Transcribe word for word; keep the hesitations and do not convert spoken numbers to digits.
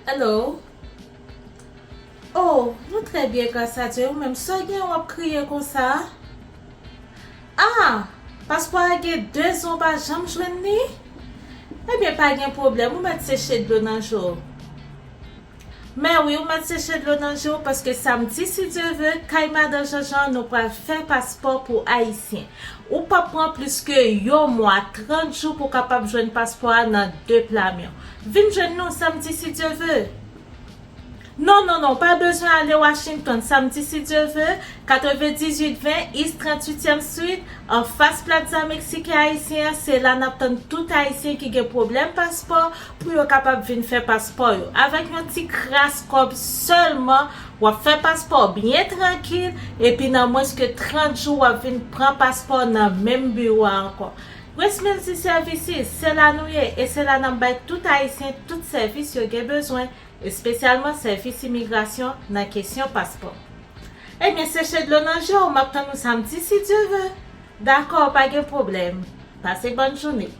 Hello. Oh, nou trè byen, gras a Dye. Ou menm, sa w gen w ap kriye konsa? Ah, paspò a gen de zan w pa janm jwenn li? Ebyen, pa gen pwoblèm, ou mèt seche dlo nan je w. Mè wi, ou mèt seche dlo nan je w, paske samdi, si Dye ve, kay madan Janjan, nou pral fè paspò pou Ayisyen. Ou p ap pran plis ke yon mwa, trant jou pou w kapab jwenn paspò a nan de pla men w. Vin jwenn nou samdi, si Dye ve. Non, non, non, pa bezwen ale Washington. Samdi, si Dye ve, katrevendizuit ven East tranntuityèm Street, anfas Plaza Meksiken Ayisyen an, se la n ap tann tout Ayisyen ki gen pwoblèm paspò pou yo kapab vin fè paspò yo. Avèk yon ti kras kòb sèlman, w ap fè paspò byen trankil, epi nan mwens ke trant jou, w ap vin pran paspò nan menm biwo a ankò. Grace Mills Services, se la nou ye, e se la n ap bay tout Ayisyen tout sèvis yo gen bezwen, espesyalman sèvis imigrasyon nan kesyon paspò. Ebyen, seche dlo nan je w, m ap tann ou samdi, si Dye ve. Dakò, pa gen pwoblèm. Pase bòn jounen.